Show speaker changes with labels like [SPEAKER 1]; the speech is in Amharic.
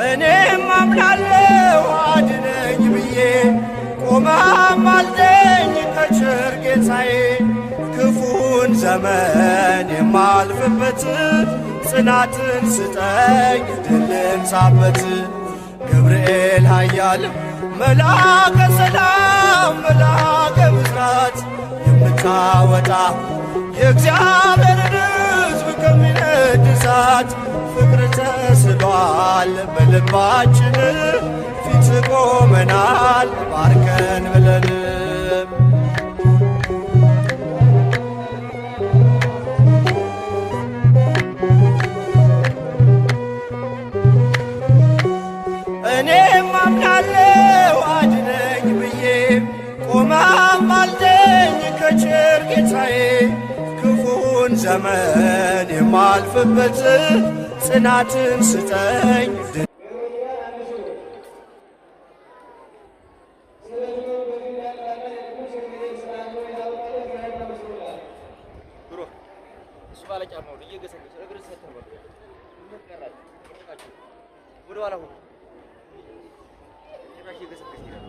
[SPEAKER 1] እኔም አምናለሁ አድነኝ ብዬ፣ ቆመህ አማልደኝ ከቸር ጌታዬ። ክፉን ዘመን የማልፍበት ጽናትን ስጠኝ ድል ልንሳበት። ገብርኤል ኃያል መልአከ ሰላም መልአከ ብስራት፣ የምታወጣ የእግዚአብሔርን ሕዝብ ከሚነድ እሳት፣ ፍቅር ተስሏል በልባችን፣ ፊት ቆመናል ባርከን ብለን። እኔም አምናለሁ አድነኝ ብዬ፣ ቆመህ አማልደኝ ከቸር ጌታዬ። ክፉን ዘመን የማልፍበት ጽናትን ስጠኝ።
[SPEAKER 2] ወደ ኋላ ሁኑ። ጭራሽ እየገሰገሰ ይሄዳል።